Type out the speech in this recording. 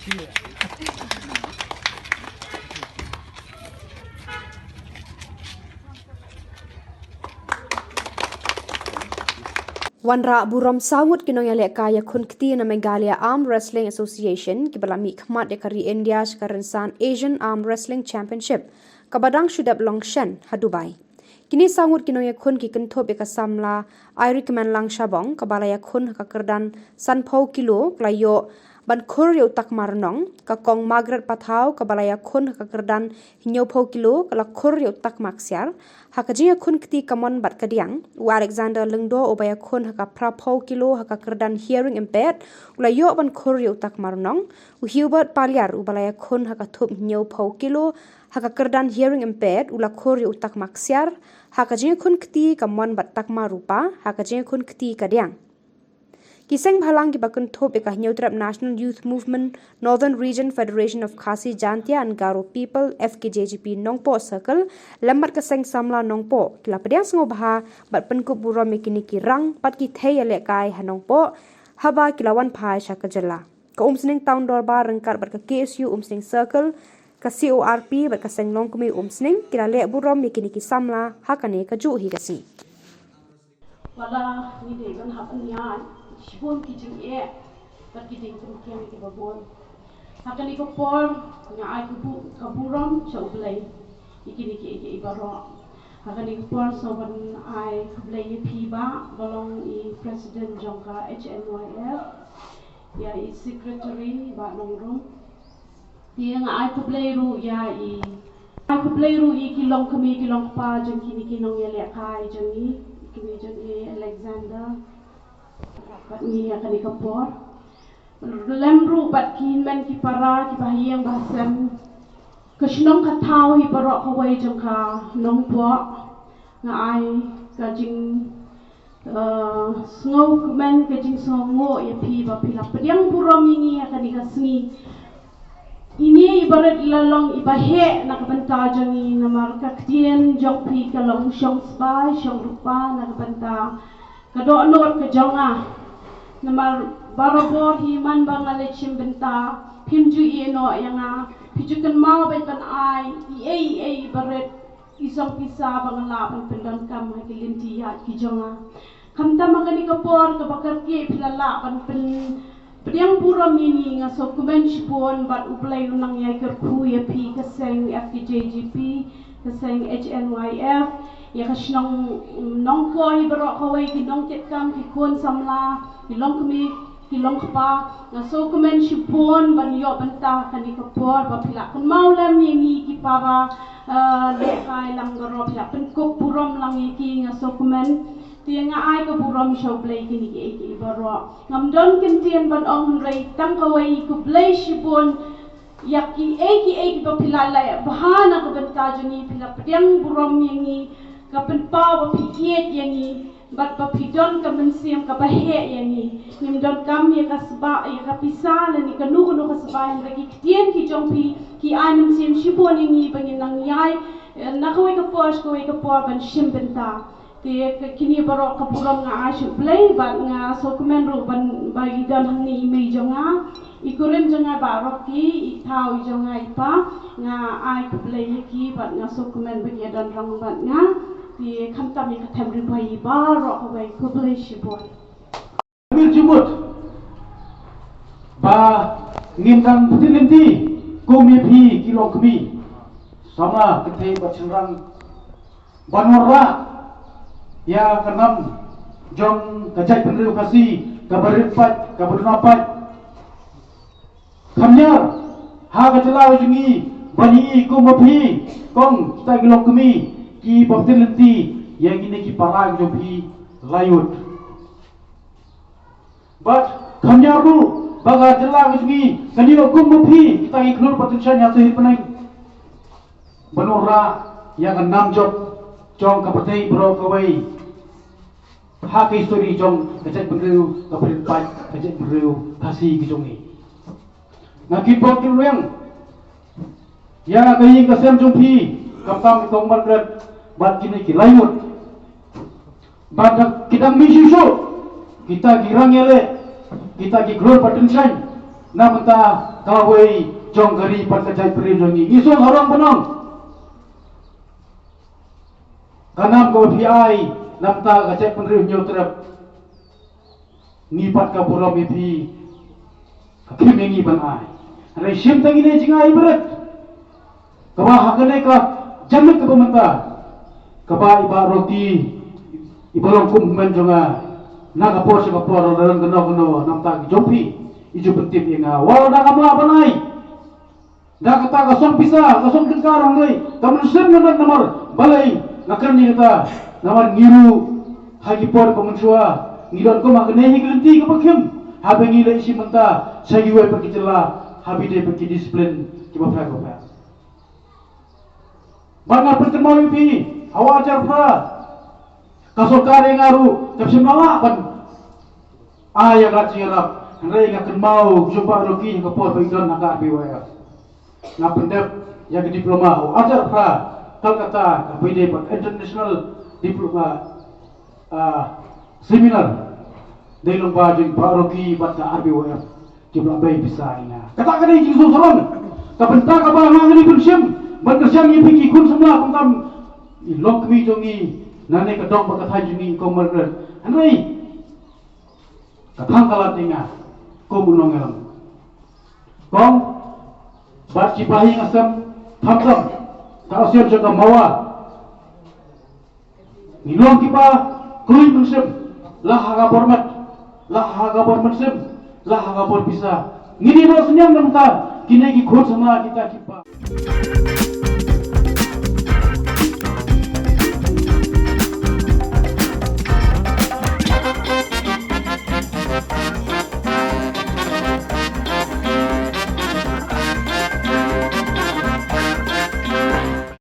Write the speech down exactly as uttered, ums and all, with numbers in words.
Wanrah burom saw ngut ki nongïalehkai ïakhun kti na Meghalaya Arm Wrestling Association kiba la mih khmat ïa ka ri India sha ka rynsan Asian Arm Wrestling Championship kaba dang shu dep long shen ha Dubai. Kine saw ngut ki nongïakhun ki kynthup ïa ka samla Airikmenlang Shabong kaba la ïakhun ha ka kyrdan sanphew kilo, ka la ïoh ban khur ïa u Takma Rnong, ka kong Margaret Pathaw kaba la ïakhun ha ka kyrdan hynñiewphew kilo, ka la khur ïa u Takma Ksiar. Ha ka jingïakhun kti kamon bad kadiang, u Alexander Lyngdoh uba ïakhun ha ka phraphew kilo ha ka kyrdan hearing impaired, u la ïoh ban khur ïa u Takma Rnong. U Hubert Paliar uba la ïakhun ha ka thup hynñiewphew kilo ha ka kyrdan hearing impaired, u la khur ïa u Takma Ksiar. Ha ka jingïakhun kti kamon bad Takma Rupa ha ka jingïakhun kti kadiang. Ki seng bhalang kiba kynthup ïa ka Hynñiewtrep National Youth Movement Northern Region Federation of Khasi Jaintia and Garo People, F K J G P Nongpoh Circle, lem bad ka seng samla Nongpoh, ki la pdiang sngewbha bad pynkup burom ïa kine ki rang bad ki thei ïalehkai ha Nongpoh haba ki la wan phai sha ka jylla. Ka Umsning Town Dorbar ryngkat bad ka K S U Umsning Circle, ka C O R P bad ka seng longkmie Umsning, ki la leh burom ïa kine ki samla ha kane kajuh hi ka sngi. Wat la ngi dei ban hap ban ïaid shibun ki jingeh bad ki jingpynkiang kiba bun. Ha kane ka por nga ai ka bu-, ka burom sha U Blei ïa kine kiei kiei baroh. Ha kane ka por sngewbha ban ai khublei ïa phi, Bah, ba long i president jong ka H N Y F, ïa i secretary, Bah Nongrum. Te nga ai khublei ruh ïa i, ai khublei ruh ïa ki longkmie ki longkpa jong kine ki nongïalehkai jong ngi, kmie jong i Alexander bad ngi ha kane ka por. Lem ruh bad ki hynmen ki para, ki bahaïing bahasem, ka shnong ka thaw hi baroh kawei jong ka Nongpoh. Nga ai ka jing eh, sngewkmen, ka jingsngewnguh ïa phi ba phi la pdiang burom ïa ngi ha kane ka sngi. Ine i barit la long iba heh na ka bynta jong ngi, namar ka ktien jong phi ka long shong sbai shong rupa na ka bynta ka dohnud ka jong nga. Namar barabor hi man ba nga leit shim bynta, phim ju ïeh noh ïa nga, phi ju kynmaw beit ban ai i ei i ei i barit, i song pisa ba nga lah ban pyndonkam ha ki lynti ïaid ki jong nga. Khamtam ha kane ka por kaba kyrkieh phi la lah ban pyn-, pdiang burom ïa ngi, nga sngewkmen shibun bad U Blei un nang ïai kyrkhu ïa phi, ka seng F K J G P, ka seng H N Y F, ïa ka shnong, mm, Nongpoh hi baroh kawei, ki nongkitkam, ki khun samla, ki longkmie, ki longkpa. Nga sngewkmen shibun ban ïoh bynta ha kane ka por ba phi la kynmaw lem ïa ngi ki para, eh, lehkai lang baroh, phi la pynkup burom lang ïa ki, nga sngewkmen. Te nga ai ka burom sha U Blei kine kiei kiei baroh. Ngam don kyntien ban ong hynrei tang kawei, khublei shibun ïa kiei kiei kiba phi la leh bha na ka bynta jong ngi, phi la pdiang burom ïa ngi, ka pynpaw ba phi ïeit ïa ngi. Bad ba phi don ka mynsiem kaba heh ïa ngi. Ngim donkam ïa ka sba, ïa ka pisa lane kano kano ka sba, hynrei ki ktien ki jong phi ki ai mynsiem shibun ïa ngi ba ngin nang ïai, eh, na kawei ka por sha kawei ka por ban shim bynta. Te ka, kine baroh ka burom nga ai sha U Blei bad nga sngewkmen ruh ban ba i don hangne i mei jong nga. I kurim jong nga Bah Rocky, i thaw i jong nga i pa, nga ai khublei ïa ki bad nga sngewkmen ba ki ïa don ryngkat bad nga. Te khamtam ïa ka them Ri Bhoi baroh kawei, khublei shibun. Mir jumut ba ngin dang pynlynti kum ïa phi ki longkmie, samla kynthei bad shynrang, ban wanrah ïa ka nam jong ka jaitbynriew Khasi kaba rit paid, kaba duna paid. Kham ñiar ha ka jylla jong ngi ban ïohi kum ma phi, kong, kita ki longkmie kiba pynlynti ïa kine ki para ki jong phi laiyut. Bad kham ñiar ruh ba ka jylla ka jong ngi kan ïoh kum ma phi kita ki khlur bad tyngshaiñ ha sahit bneng ban wanrah ïa ka nam jop jong ka pyrthei baroh kawei ha ka histori jong ka jaitbynriew kaba rit paid, ka jaitbynriew Khasi ka jong ngi. Nga kyrpad kyrdoh ïa ka ïing ka sem jong phi, khamtam i kong Margaret bad kine ki laingut. Bad ki dang mih shuh shuh kita ki rang ïaleh, kita ki khlur bad tyngshaiñ Na mynta kawei jong ka ri pat ka jaitbynriew jong ngi. Ngi sngewsarong ban ong, ka nam kaba phi ai na mynta ka jaitbynriew Hynñiewtrep, ngi pat ka burom ïa phi, ka khim ïa ngi ban ai. Hynrei shim tang ine jingai barit, kaba ha kane ka janmiet kaba mynta, kaba i Bah Rocky, i ba long kum hynmen jong nga, na ka por sha ka por, la don kano kano na bynta ki jong phi, i ju pyntip ïa nga. Wat la da kam lah ban ai da kata ka song pisa, ka song tyngka ruh, hynrei ka mynsiem nga don, namar balei nga kren ïa kata? Namar ngi ruh ha ki por ba mynshuwa ngi don kum ha kane hi ka lynti kaba khim, haba ngi leit shim bynta sha kiwei pat ki jylla, haba ïadei bad ki discipline kiba pher ba pher. Bad nga pynkynmaw ïa phi, ha u ar hajar phra, ka sorkar ïa nga ruh kam shym la lah ban ai ïa ka jingïarap. Hynrei nga kynmaw jong Bah Rocky ha ka por ba i don ha ka R B Y F. Nga pyndep ïa ka diploma ha u ar hajar phra, Calcutta, kaba ïadei bad international diploma, ah, seminar. Dei lyngba jong Bah Rocky bad ka R B Y F kiba la bei pisa ïa nga. Kata ka dei jingsngewsarong. Ka bynta kaba nga ngi pynshim ban kyrshan ïa phi ki khun samla, khamtam i longkmie jong ngi, nangne ka dong bad ka thaiñ jong ngi, Kong Margaret. Hynrei ka thang ka lad ïa nga kum u nongïalam. Kong, bad ki bahaïing hasem, khamtam ka Association jong ka Mawa, ngi long kiba khlem mynsiem, la ha ka bor met, la ha ka bor mynsiem, la ha ka bor pisa. Ngin ïa noh synñiang na bynta kine ki khun samla kita kiba